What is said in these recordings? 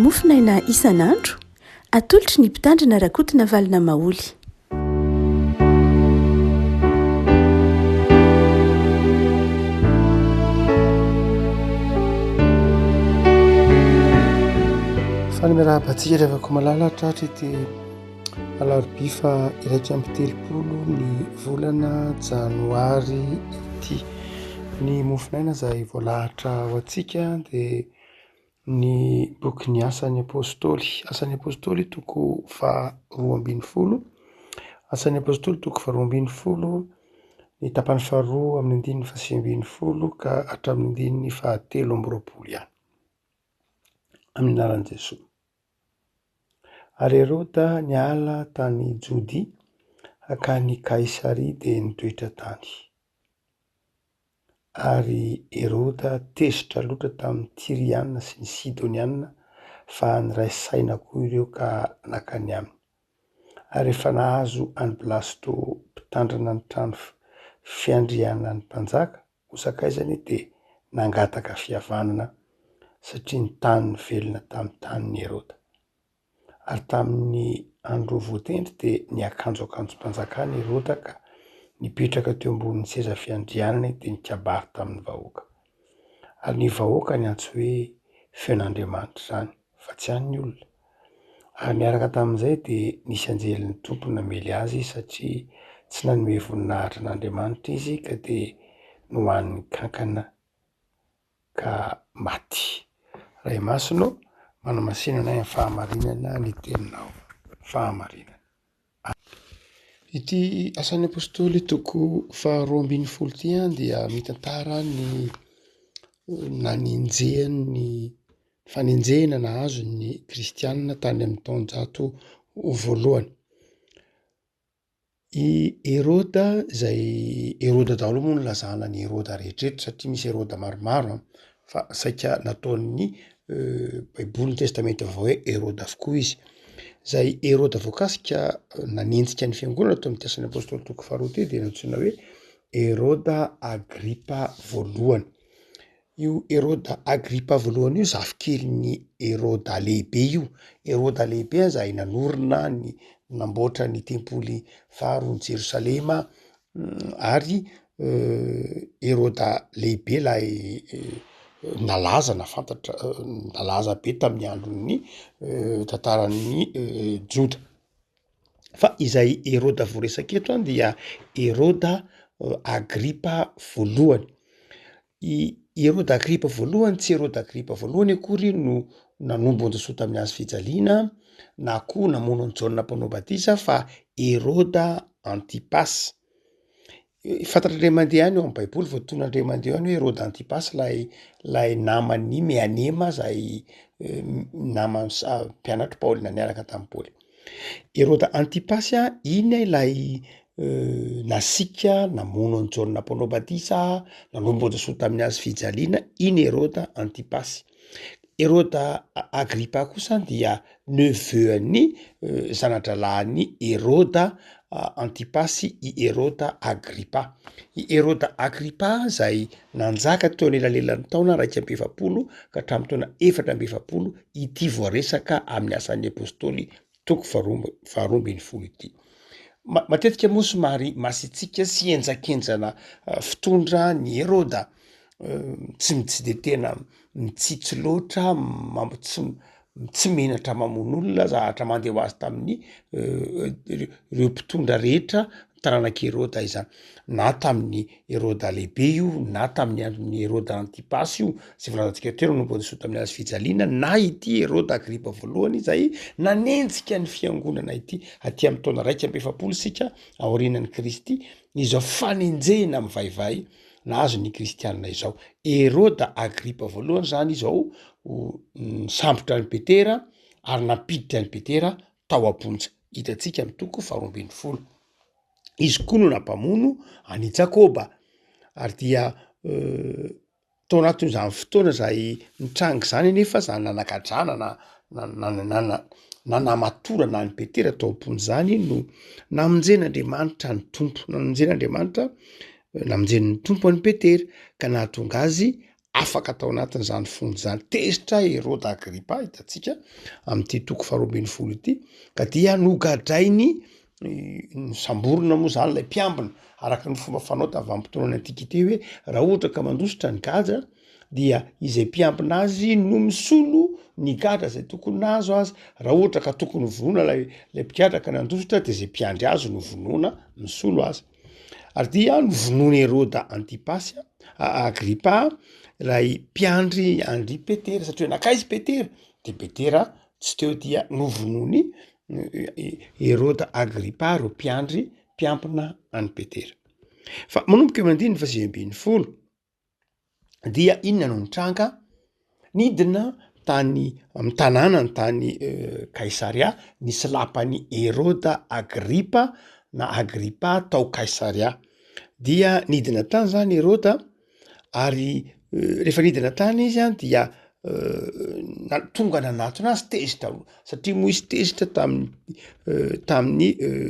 Mofonaina isan'andro, atolotry ny Mpitandrina Rakotonavalona Maholy. Faly miarahaba antsika ry havako malala tratra ity alarobia faha 31 ny volana janoary ity. Ny mofonaina izay voalahatra ho antsika dia ny bokin'ny Asan'ny Apostoly. Asan'ny Apostoly toko faharoa ambin'ny folo, Asan'ny Apostoly toko faharoa ambin'ny folo, ny tapany faharoa amin'ny andininy fahasivy ambin'ny folo ka hatramin'ny andininy fahatelo amby roapolo ihany. Amin'ny anaran'i Jesoa. Ary Heroda niala tany Jodia hankany Kaisaria dia nitoetra tany. Ary Heroda tezitra loatra tamin'ny Tyriana sy ny Sidoniana fa niray saina koa ireo ka nankany aminy. Ary rehefa nahazo an'i Blasto mpitandrina ny trano fiandrianan'ny mpanjaka ho sakaizany dia nangataka fihavanana satria ny taniny velona tamin'ny tanin'i Heroda. Ary tamin'ny andro voatendry dia niakanjo akanjom-panjakana i Heroda ka nipetraka teo ambonin'ny seza fiandrianany dia nikabary tamin'ny vahoaka. Ary ny vahoaka niantso hoe, Feon'Andriamanitra izany, fa tsy an'ny olona. Ary niaraka tamin'izay dia nisy anjelin'ny Tompo namely azy satria tsy nanome voninahitra an'Andriamanitra izy ka dia nohanin'ny kankana ka maty. Ray Masina ô, manamasina anay amin'ny fahamarinana ny teninao. Fahamarinana. Ity Asan'ny Apostoly toko faharoa ambin'ny folo ity dia mitantara ny nanenjehan'ny fanenjehana nahazo ny kristianina tany amin'ny taonjato voalohany. I Heroda izay Heroda daholo moa no ilazana an'i Heroda rehetra eto satria misy Heroda maromaro an, fa saika nataon'ny baiboly ny testamenta vaovao hoe Heroda avokoa izy. Izay Heroda voakasika nanenjika ny fiangonana tao amin'ny Asan'ny Apostoly toko faharoa ity dia nantsoina hoe Heroda Agripa voalohany. Io Heroda Agripa voalohany io zafikelin'i Heroda lehibe io. Heroda lehibe izay nanorina ny namboatra ny tempoly faharoan'i Jerosalema ary Heroda lehibe ilay nalaza na fantatra nalaza be tamin'ny andron'ny tantaran'ny Joda. Fa izay Heroda voaresaka eto an dia Heroda Agripa voalohany. I Heroda Agripa voalohany, tsy Heroda Agripa voalohany akory no nanombo an'i Jesoa tamin'ny hazo fijaliana na koa namono an'i Jaona mpanao batisa fa Heroda Antipasy. Fantatr'i Andriamandeha ihany ao amin'ny baiboly, voatonona Andriamandeha ihany hoe Heroda Antipasy lay lay naman'i Meanema zay naman'i sa- mpianatr'i Paoly na niaraka tamin'i Paoly. Heroda Antipasy a, iny ilay nasiaka namono an'i Jaona mpanao batisa, nanombo an'i Jesoa tamin'ny hazo fijaliana, iny Heroda Antipasy. Heroda Agripa kosa dia neveu an'i zana-drahalahin'i Heroda Antipasy i Heroda Agripa. I Heroda Agripa izay nanjaka teo anelanelan'ny taona 41 ka hatramin'ny taona 44 ity voaresaka amin'ny Asan'ny Apostoly toko faharoa ambin'ny folo ity. Matetika moa somary masiatsiaka sy henjakenjana fitondra ny Heroda, tsy tsy de tena mitsitsy loatra, mamp- tsy menatra mamono olona zahatra mandeha ho azy tamin'ny ireo mpitondra rehetra taranak'i Heroda izany, na tamin'ny Heroda lehibe io na tamin'ny andron'i Heroda Antipasy io zay voalazantsika teo nanomboka niseho tamin'ny hazo fijaliana na ity Heroda Agripa voalohany izay nanenjika ny fiangonana ity aty amin'ny taona 41 isika aorianan'i Kristy izao fanenjehina mivaivay nahazo ny kristianina izao. Heroda Agripa voalohany zany izao nisambotra an'i Petera ary nampiditra an'i Petera tao am-ponja. Hitantsika amin'ny toko faharoa ambin'ny folo. Izy koa no nampamono an'i Jakoba ary dia tao anatin'izany fotoana izay nitranga izany anefa izany nanagadrana na na nanamatorana an'i Petera tao am-ponja izany no namonjen'Andriamanitra ny Tompo, namonjen'Andriamanitra, namonjen'ny Tompo an'i Petera ka nahatonga azy. afaka tao anatin'izany fonja izany. Tezitra Heroda Agripa, hitantsika amin'ity toko faharoa ambin'ny folo ity, ka dia nogadrainy, nosamborina moa zany ilay mpiambina, araka ny fomba fanao tamin'ny vanim-potoanan'ny antiquité hoe raha ohatra ka mandositra ny gadra dia izay mpiambina azy no misolo ny gadra zay tokony nahazo azy, raha ohatra ka tokony hovonoina lay lay mpigadra ka nandositra de zay mpiandry azy no vonoina misolo azy. Ary dia novonoin'i Heroda Antipasy Agripa ilay mpiandry an-dry Petera satria hoe nankaiza i Petera? De Petera tsy teo dia novonoin'i Heroda Agripa ireo mpiandry mpiambina an'i Petera. Fa manomboka eo amin'ny andininy fahasivy ambin'ny folo dia inona no nitranga? Nidina tany amin'ny tanànany tany Kaisaria, nisy lapan'i Heroda Agripa na Agripa tao Kaisaria. Dia nidina tany zany Heroda ary rehefa nidina tany izy an dia na- tonga nanatona azy tezitra satria moa izy tezitra tamin'ny tamin'ny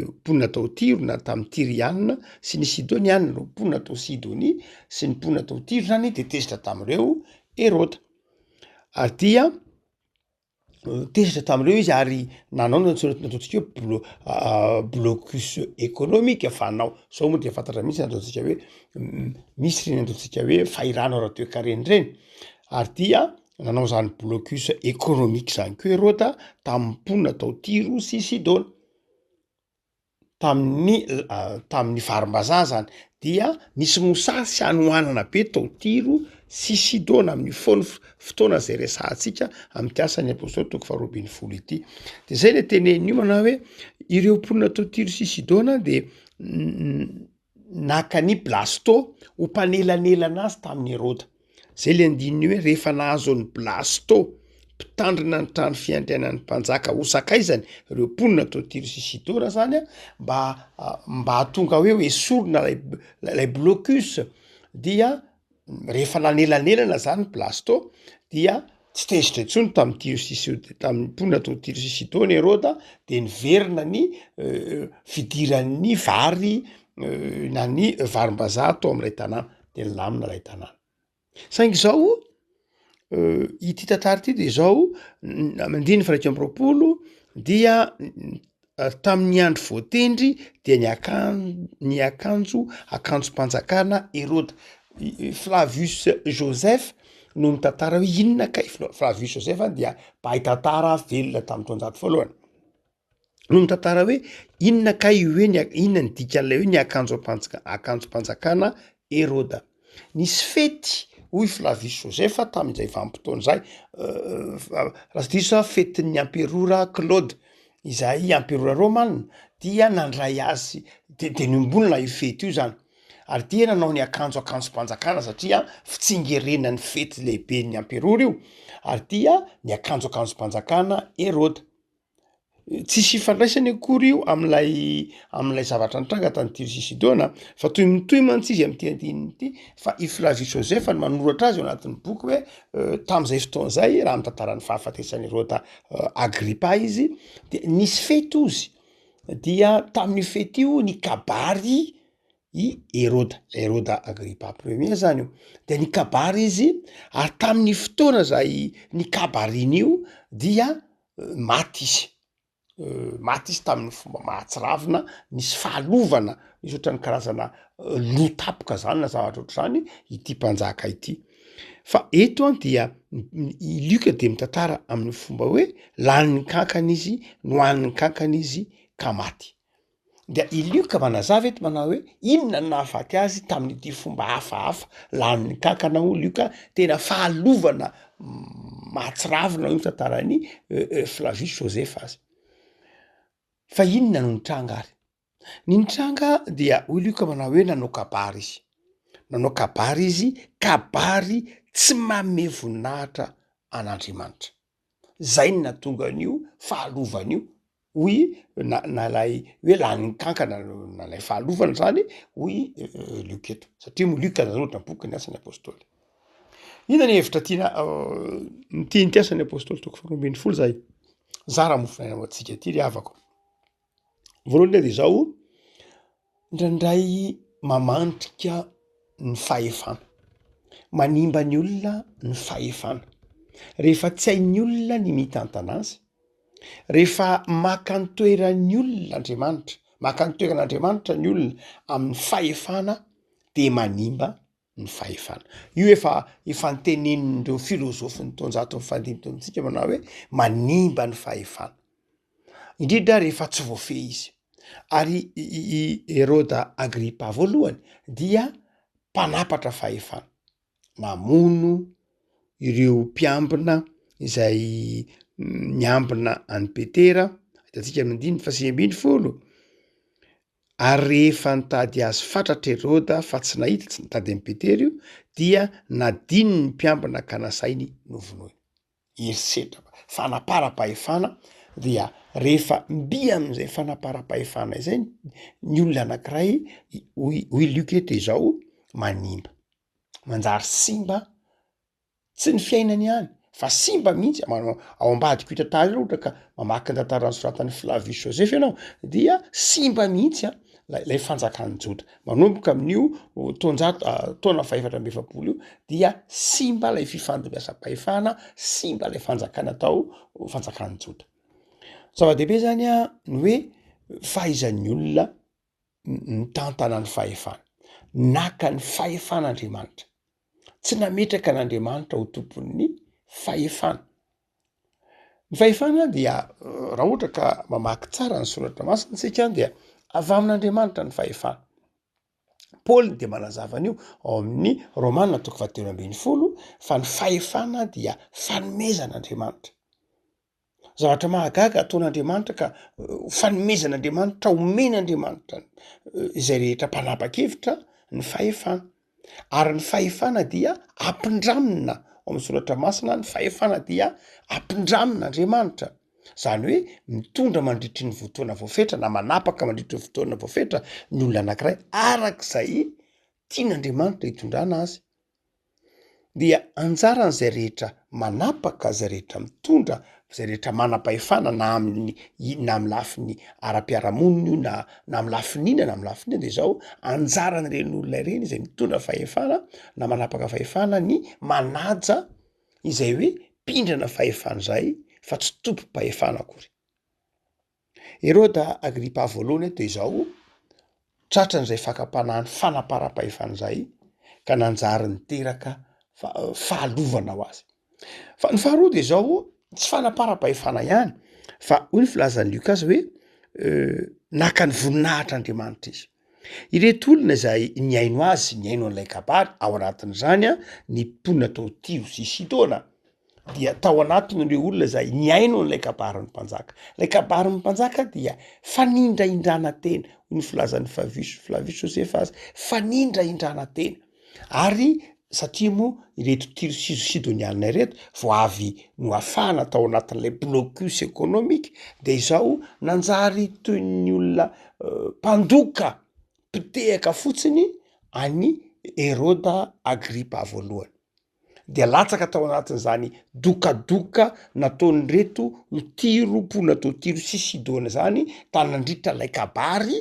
mponina tao Tyro na tamin'ny Tyriana sy ny Sidoniana, ireo mponina tao Sidonia sy ny mponina tao Tyro zany de tezitra tamin'ireo Heroda ary dia tezitra tamin'ireo izy ary nanao ny antsoina nataontsika hoe blo- blocus économique fanao, zao moa de fantatra mihitsy ny ataontsika hoe misy reny ataontsika hoe fahirano ara-toekarena reny ary dia nanao zany blocus économique zany koa Heroda tamin'ny mponina tao Tyro sy Sidona. Tamin'ny tamin'ny varim-bazaha zany dia nisy mosary sy hanoanana be tao Tyro sy Sidona amin'ny foana fotoana zay resahantsika amin'ity asan'ny apôstôly toko faharoa ambin'ny folo ity. De zay le teneniny io manao hoe ireo mponina tao Tyro sy Sidona de naka an'i Blasto ho mpanelanelana azy tamin'i Heroda. Zay le andininy hoe rehefa nahazo an'i Blasto, mpitandrina ny trano fiandrianan'ny mpanjaka ho sakaizany, ireo mponina tao Tyro sy Sidona zany an, mba mba hahatonga hoe ho esorina lay lay blocus dia rehefa nanelanelana zany Blasto dia tsy tezitra intsony tamin'i Tyro sy Sido- tamin'ny mponina tao Tyro sy Sidona Heroda de niverina ny fidiran'ny vary na ny varim-bazaha tao amin'ilay tanàna de nilamina ilay tanàna. Saingy zao ity tantara ity de zao andininy faha 21 dia tamin'ny andro voatendry dia niakan- niakanjo akanjom-panjakana Heroda. I Flavius Joseph no mitantara hoe inona kay Flavius Joseph dia mpahay tantara velona tamin'ny taonjato voalohany, no mitantara hoe inona kay io hoe ny inona ny dikan'ilay hoe niakanjo ampanjaka- akanjom-panjakana Heroda. Nisy fety hoy Flavius Joseph tamin'izay vanim-potoana izay, raha tsy diso aho fetin'ny amperora Claude izay amperora romana dia nandray azy de de niombonana io fety io zany ary dia nanao ny akanjo akanjom-panjakana satria fitsingerenan'ny fety lehiben'ny amperora io ary dia niakanjo akanjom-panjakana Heroda. Tsisy ifandraisany akory io am'lay am'lay zavatra nitranga tany Tyro sy Sidona fa toy mitohy mantsy izy am'ty andininy ity fa i Flavius Joseph no manoratra azy ao anatin'ny boky hoe tam'zay fotoana zay raha mitantara ny fahafatesan'i Heroda Agripa izy de nisy fety ozy dia tamin'io fety io nikabary i Heroda, Heroda Agripa premier zany io, de nikabary izy ary tamin'ny fotoana zay nikabariny io dia maty izy, maty izy tamin'ny fomba mahatsiravina, nisy fahalovana, nisy ohatran'ny karazana lo tapoka zany na zavatra ohatr'zany ity mpanjaka ity, fa eto an dia i Lioka de mitantara amin'ny fomba hoe lanin'ny kankana izy, nohanin'ny kankana izy ka maty. Dia i Lioka manazava eto manao hoe inona no nahafaty azy tamin'ity fomba hafahafa lanin'ny kankana hoy Lioka, tena fahalovana mahatsiravina io tantaran'i Flavius Joseph azy. Fa inona no nitranga ary? Ny nitranga dia hoy Lioka manao hoe nanao kabary izy, nanao kabary izy, kabary tsy manome voninahitra an'Andriamanitra. Zay no nahatonga an'io fahalovana io hoy na na lay hoe lanin'ny kankana na lay fahalovana zany hoy Lioka eto satria moa Lioka nanoratra boky ny asan'ny apôstôly. Inona ny hevitra tiana ny tian'ity asan'ny apôstôly toko faharoa ambin'ny folo zay zara mofonaina ho antsika ty ry havako. Voalohany indrindra de zao, indraindray mamandrika ny fahefana. Manimba ny olona ny fahefana. Rehefa tsy hain'ny olona ny mitantana azy, rehefa maka ny toeran'ny olona Andriamanitra, maka ny toeran'Andriamanitra ny olona amin'ny fahefana de manimba ny fahefana. Io efa efa notenenin'ireo filôzôfin'ny taonjato nifandimby teo amintsika manao hoe manimba ny fahefana, indrindra rehefa tsy voafehy izy. Ary i i Heroda Agripa voalohany dia mpanapatra fahefana, namono ireo mpiambina izay niambina an'i Petera, hitantsika amin'ny andininy fahasivy ambinifolo. Ary rehefa nitady azy fatratra Heroda fa tsy nahita, tsy nitady an'i Petera io, dia nadiny ny mpiambina ka nasainy novonoina. Herisetra, fanaparam-pahefana dia rehefa mby amin'izay fanaparam-pahefana izay ny olona anankiray, hoy hoy Lioka eto izao, manimba, manjary simba Tsy ny fiainany ihany fa simba mihitsy, ao ambadik'io tantara io raha ohatra ka mamaky ny tantara nosoratan'i Flavius Joseph ianao dia simba mihitsy an lay lay fanjakan'i Joda, manomboka amin'io taonjato taona fahefatra amby efapolo io dia simba lay fifandimbiasam-pahefana, simba lay fanjakana tao fanjakan'i Joda. Zava-dehibe zany an ny hoe fahaizan'ny olona mitantana ny fahefana, naka ny fahefan'Andriamanitra. Tsy nametraka an'Andriamanitra ho tompon'ny fahefana. Ny fahefana dia raha ohatra ka mamaky tsara ny soratra masina isika dia avy amin'Andriamanitra ny fahefana. Paoly dia manazava an'io ao amin'ny Romana toko fahatelo ambinifolo fa ny fahefana dia fanomezan'Andriamanitra. Zavatra mahagaga ataon'Andriamanitra ka fanomezan'Andriamanitra omen'Andriamanitra izay rehetra mpanapa-kevitra ny fahefana. Ary ny fahefana dia ampindramina ao amin'ny soratra masina, ny fahefana dia ampindramina Andriamanitra. Zany hoe mitondra mandritry ny fotoana voafetra na manapaka mandritry ny fotoana voafetra ny olona anankiray arak'izay tian'Andriamanitra hitondrana azy. dia anjaran'izay rehetra manapaka, zay rehetra mitondra, zay rehetra manam-pahefana na amin'ny na amin'ny lafiny ara-piarahamonina io na na amin'ny lafiny inona na amin'ny lafiny inona de zao anjaran'ireny olona ireny izay mitondra fahefana na manapaka fahefana ny manaja izay hoe mpindrana fahefana izay fa tsy tompom-pahefana akory. Heroda Agripa voalohany eto dia izao, tratran'izay fakam-panahy ny fanaparam-pahefana izay ka nanjary niteraka fahalovana ho azy. Fa ny faharoa dia izao, tsy fanaparam-pahefana ihany fa hoy ny filazan'i Lioka azy hoe naka ny voninahitr'Andriamanitra izy. Ireto olona izay nihaino azy, nihaino an'ilay kabary, ao anatin'izany ny mponina tao Tyro sy Sidona, dia tao anatiny ireo olona izay nihaino an'ilay kabarin'ny mpanjaka. Ilay kabarin'ny mpanjaka dia fanindrahindrana tena, hoy ny filazan'i Favius, Flavius Josefa azy, fanindrahindrana tena. Ary satria moa ireto Tyro sy Sidoniana ireto vao avy noafahana tao anatin'ilay blocus économique, dia izao nanjary toy ny olona mpandoka, mpitehaka fotsiny an'i Heroda Agripa voalohany. dia latsaka tao anatin'izany dokadoka nataon'ireto Tyro, mponina tao Tyro sy Sidona izany ta nandritra ilay kabary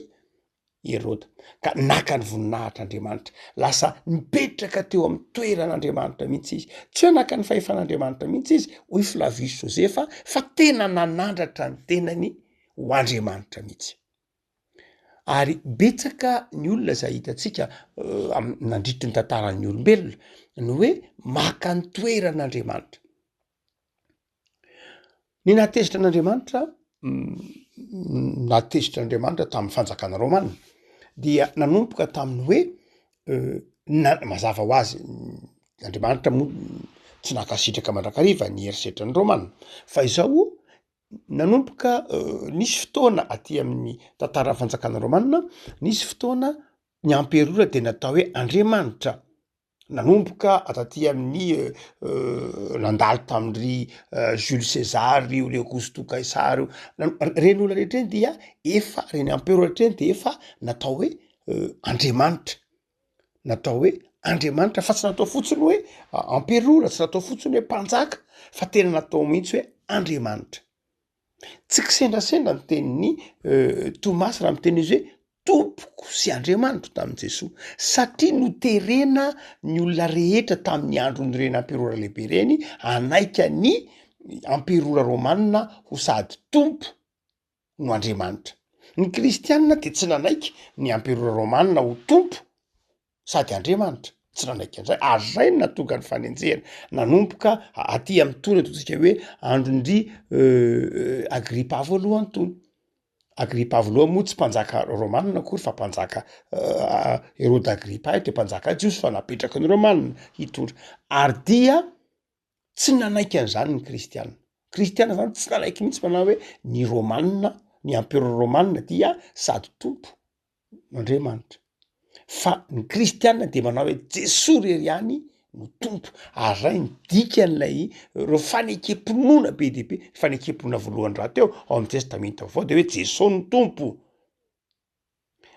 i Heroda, ka naka ny voninahitr'Andriamanitra. Lasa nipetraka teo amin'ny toeran'Andriamanitra mihitsy izy. Tsy hoe naka ny fahefan'Andriamanitra mihitsy izy, hoy Flavius Josefa, fa tena nanandratra ny tenany ho Andriamanitra mihitsy. Ary betsaka ny olona izay hitantsika nandritry ny tantaran'ny olombelona ny hoe maka ny toeran'Andriamanitra. Ny nahatezitra an'Andriamanitra, nahatezitra an'Andriamanitra tamin'ny fanjakana romana dia nanomboka tamin'ny hoe na- mazava ho azy Andriamanitra moa tsy nankasitraka mandrakariva ny herisetran'ny romana fa izao Nanomboka nisy fotoana aty amin'ny tantaran'ny fanjakana romana, nisy fotoana ny amperora de natao hoe andriamanitra, nanomboka taty amin'ny nandalo tamin'ry Jules César io, ry Augusto Kaisara io, reny olona rehetra reny dia efa reny amperora rehetra reny de efa natao hoe andriamanitra. natao hoe Andriamanitra fa tsy natao fotsiny hoe amperora, tsy natao fotsiny hoe mpanjaka fa tena natao mihitsy hoe Andriamanitra. Tsy kisendrasendra ny tenin'i Tomasy raha miteny izy hoe. Tompoko sy Andriamanitro tamin'i Jesoa, satria noterena ny olona rehetra tamin'ny andron'ireny amperora lehibe ireny hanaiky ny amperora romanina ho sady Tompo no Andriamanitra. Ny kristianina dia tsy nanaiky ny amperora romanina ho Tompo sady Andriamanitra, tsy nanaiky an'izay, ary zay no nahatonga ny fanenjehana nanomboka aty amin'itony ataontsika hoe andron-dry Agripa voalohany tony. Agripa voalohany moa tsy mpanjaka romanina akory fa mpanjaka Heroda Agripa io de mpanjaka jiosy fa napetraky ny romanina hitondra, ary dia tsy nanaiky an'izany ny kristiana. Kristiana zany tsy nanaiky mihitsy manao hoe ny romanina, ny empereur romanina dia sady tompo no Andriamanitra. Fa ny kristiana dia manao hoe Jesoa rery ihany no tompo, ary zay ny dikan'ilay ireo fanekem-pinoana be dia be, fanekem-pinoana voalohany rahateo ao amin'ny testamenta vaovao de hoe Jesoa no tompo.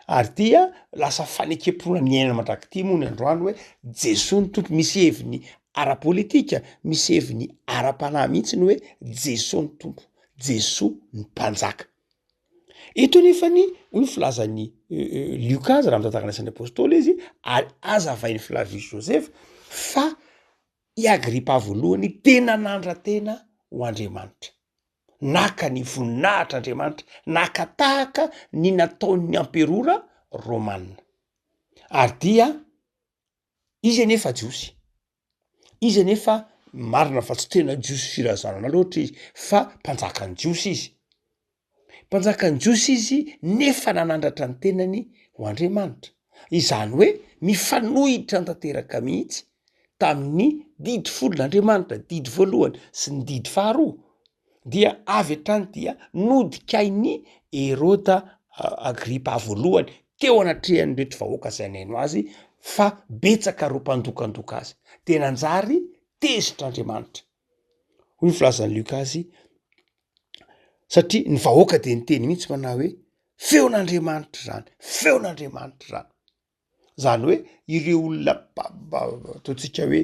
Ary dia lasa fanekem-pinoana niainana mandrak'ity moa ny androany hoe Jesoa no Tompo, misy heviny ara-politika, misy heviny ara-panahy mihitsy ny hoe Jesoa no Tompo, Jesoa ny Mpanjaka. Eto anefany hoy ny filazan'i Lioka azy raha mitantara ny asan'ny apôstôly izy ary azavain'i Flavius Joseph fa i Agripa voalohany dia nanandra-tena ho Andriamanitra. naka ny voninahitr'Andriamanitra, naka tahaka ny nataon'ny amperora romana. Ary dia izy anefa jiosy, izy anefa marina fa tsy tena jiosy firazanana loatra izy fa mpanjakan'ny jiosy izy, mpanjakan'ny jiosy izy nefa nanandratra ny tenany ho Andriamanitra, izany hoe mifanohitra tanteraka mihitsy tamin'ny didy folon'Andriamanitra, didy voalohany sy ny didy faharoa, dia avy hatrany dia nodikain'i Heroda Agripa voalohany teo anatrehan'ireto vahoaka izay nihaino azy fa betsaka ireo mpandokandoka azy, dia nanjary tezitra Andriamanitra. Hoy ny filazan'i Lioka azy, satria ny vahoaka dia niteny mihitsy manao hoe feon'Andriamanitra izany, feon'Andriamanitra izany. Zany hoe ireo olona ataontsika hoe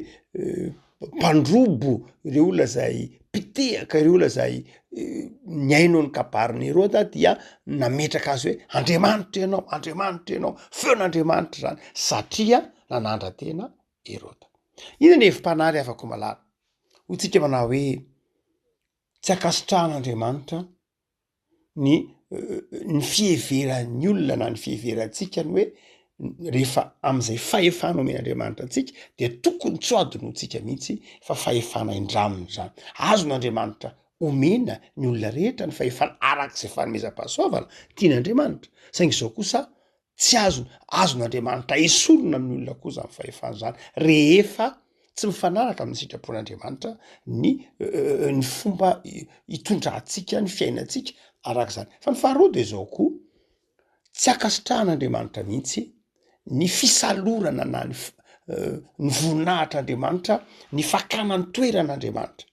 mpandrobo, ireo olona zay mpitehaka, ireo olona zay nihaino ny kabarin'i Heroda dia nametraka azy hoe andriamanitra ianao, andriamanitra ianao, feon'andriamanitra zany satria nanandra-tena Heroda. Inona ny hevi-panahy ry havako malala? Hoy tsika manao hoe tsy ankasitrahan'Andriamanitra ny ny fiheveran'ny olona na ny fiheverantsika ny hoe rehefa am'izay fahefana omen'Andriamanitra antsika de tokony tsy ho adinointsika mihitsy fa fahefana indramina zany, azon'Andriamanitra omena ny olona rehetra ny fahefana arak'izay fanomezam-pahasoavana tian'Andriamanitra, saingy zao kosa Tsy azony, azon'Andriamanitra esorina amin'ny olona koa izany fahefana izany rehefa tsy mifanaraka amin'ny sitrapon'Andriamanitra ny ny fomba itondrantsika ny fiainantsika arak'izany. Fa ny faharoa de zao koa, tsy ankasitrahan'Andriamanitra mihitsy ny fisalorana na ny ny voninahitr'Andriamanitra, ny fakana ny toeran'Andriamanitra.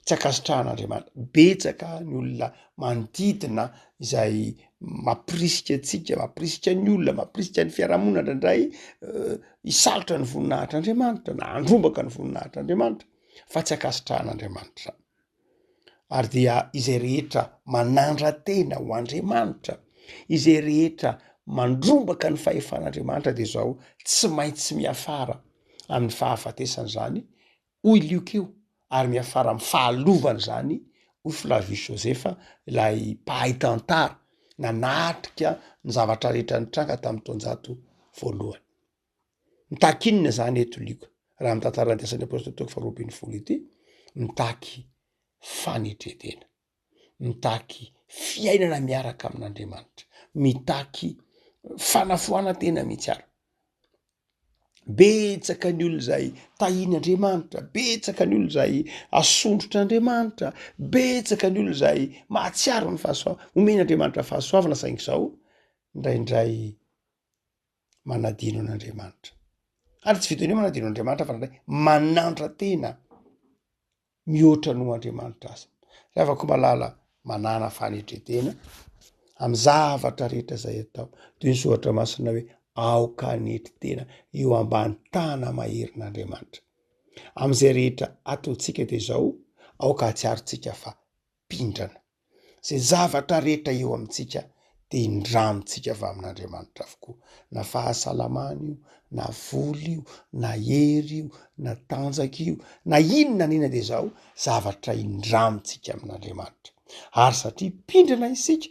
tsy ankasitrahan'Andriamanitra. Betsaka ny olona manodidina izay mampirisika antsika, mampirisika ny olona, mampirisika ny fiarahamonina indraindray hisalotra ny voninahitr'Andriamanitra na handrombaka ny voninahitr'Andriamanitra fa tsy ankasitrahan'Andriamanitra zany. Ary dia izay rehetra manandra-tena ho Andriamanitra, izay rehetra mandrombaka ny fahefan'Andriamanitra de zao tsy maintsy miafara amin'ny fahafatesana zany Hoy Lioka io, ary miafara amin'ny fahalovana izany, hoy Flavius Josefa, ilay mpahay tantara nanatrika ny zavatra rehetra nitranga tamin'ny taonjato voalohany. Mitaky inona izany eto Lioka, raha ny tantaran'ny Asan'ny Apôstôly toko faharoa ambin'ny folo ity? Mitaky fanetren-tena, mitaky fiainana miaraka amin'Andriamanitra, mitaky fanafoanan-tena mihitsy ary. Betsaka ny olona izay tahian'Andriamanitra, betsaka ny olona izay asondrotr'Andriamanitra, betsaka ny olona izay mahatsiaro ny fahasoavana, omen'Andriamanitra fahasoavana saingy izao indraindray manadino an'Andriamanitra. Ary tsy vitan'ny hoe manadino an'Andriamanitra fa indraindray manandra-tena. mihoatra noho Andriamanitra aza. Ry havako malala, manàna fanetren-tena amin'ny zavatra rehetra izay atao. Toy ny soratra masina hoe aoka hanetry tena eo ambany tana maherin'Andriamanitra. Amin'izay rehetra ataontsika dia izao, aoka hahatsiarontsika fa mpindrana. Izay zavatra rehetra eo amintsika. dia indramintsika avy amin'Andriamanitra avokoa, na fahasalamana io, na vola io, na hery io, na tanjaka io, na inona na inona dia izao zavatra indramintsika amin'Andriamanitra. Ary satria mpindrana isika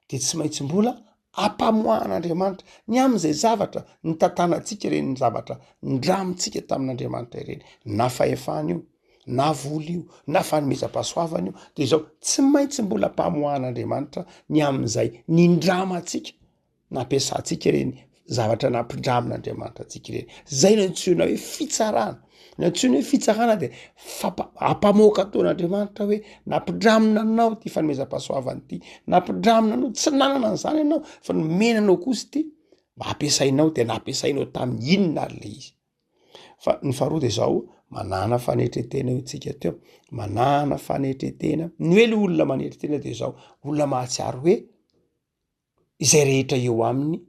dia tsy maintsy mbola ampamoahan'Andriamanitra ny amin'izay zavatra nitantanantsika ireny zavatra nindramintsika tamin'Andriamanitra ireny, na fahefana io, na vola io, na fanomezam-pahasoavana io, de izao tsy maintsy mbola ampamoahan'Andriamanitra ny amin'izay nindramantsika nampiasantsika ireny zavatra nampindramin'Andriamanitra antsika ireny. Zay no antsoina hoe fitsarana. Ny antsoina hoe fitsarana de fampa- ampamoaka ataon'Andriamanitra hoe nampindramina anao ty fanomezam-pahasoavana ity, nampindramina anao, tsy nanana an'izany ianao fa nomena anao kosa ity mba ampiasainao, de nampiasainao tamin'ny inona ary le izy? Fa ny faharoa de zao, manàna fanetretena hoy tsika teo, manàna fanetretena, ny hoe le olona manetry tena de zao, olona mahatsiaro hoe izay rehetra eo aminy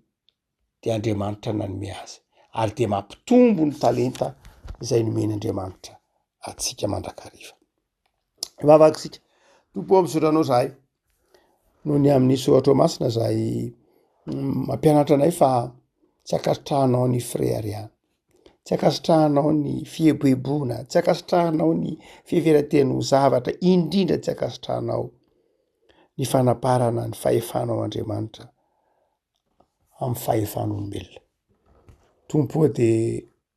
de Andriamanitra nanome azy ary de mampitombo ny talenta izay nomen'Andriamanitra antsika mandrakariva. Hivavaka isika. Tompo ô, misaotra anao zahay noho ny amin'ny soratrao masina zay mampianatra anay fa tsy ankasitrahanao ny fireharehana, tsy ankasitrahanao ny fieboeboana, tsy ankasitrahanao ny fiheveran-tena ho zavatra, indrindra tsy ankasitrahanao ny fanaparana ny fahefanao Andriamanitra amin'ny fahefan'olombelona. Tompo ô de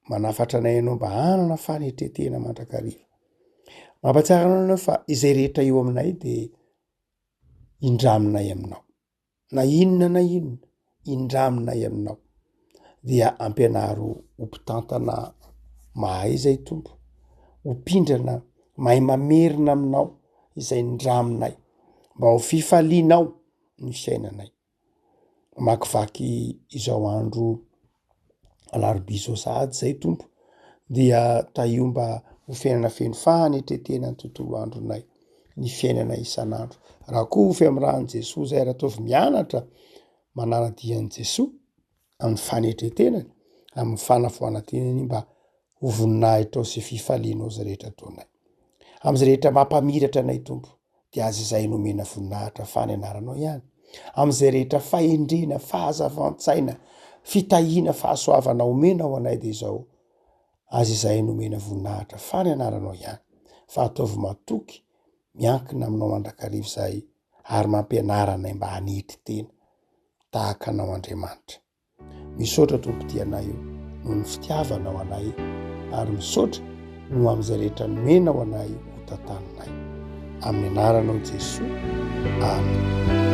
manafatra anay ianao mba hanana fanetretena mandrakariva. Mampatsiaro anao anao fa izay rehetra eo aminay de indraminay aminao. Na inona na inona, indraminay aminao. Dia ampianaro ho mpitantana mahay izay Tompo, ho mpindrana mahay mamerina aminao izay nindraminay, mba ho fifalianao ny fiainanay. Mamakivaky izao andro alarobia izao sahady izay Tompo, dia tahio mba ho fiainana feno fanetretena ny tontolo andronay, ny fiainana isan'andro. Rakofy amin'ny ran'i Jesoa izay ary ataovy mianatra manara-dia an'i Jesoa amin'ny fanetretenany, amin'ny fanafoanan-tenany mba ho voninahitrao sy fifalianao izay rehetra ataonay. Amin'izay rehetra mampamiratra anay Tompo, dia azy izay nomena voninahitra fa ny anaranao ihany. Amin'izay rehetra fahendrena, fahazavan-tsaina, fitahiana, fahasoavana omenao anay dia izao, azy izay nomena voninahitra fa ny anaranao ihany. Fa ataovy matoky, miankina aminao mandrakariva izahay ary mampianara anay mba hanetry tena tahaka anao Andriamanitra. Misaotra Tompo tia anay o noho ny fitiavanao anay ary misaotra noho amin'izay rehetra nomenao anay ho tantaninay. Amin'ny anaranao Jesoa. Amen.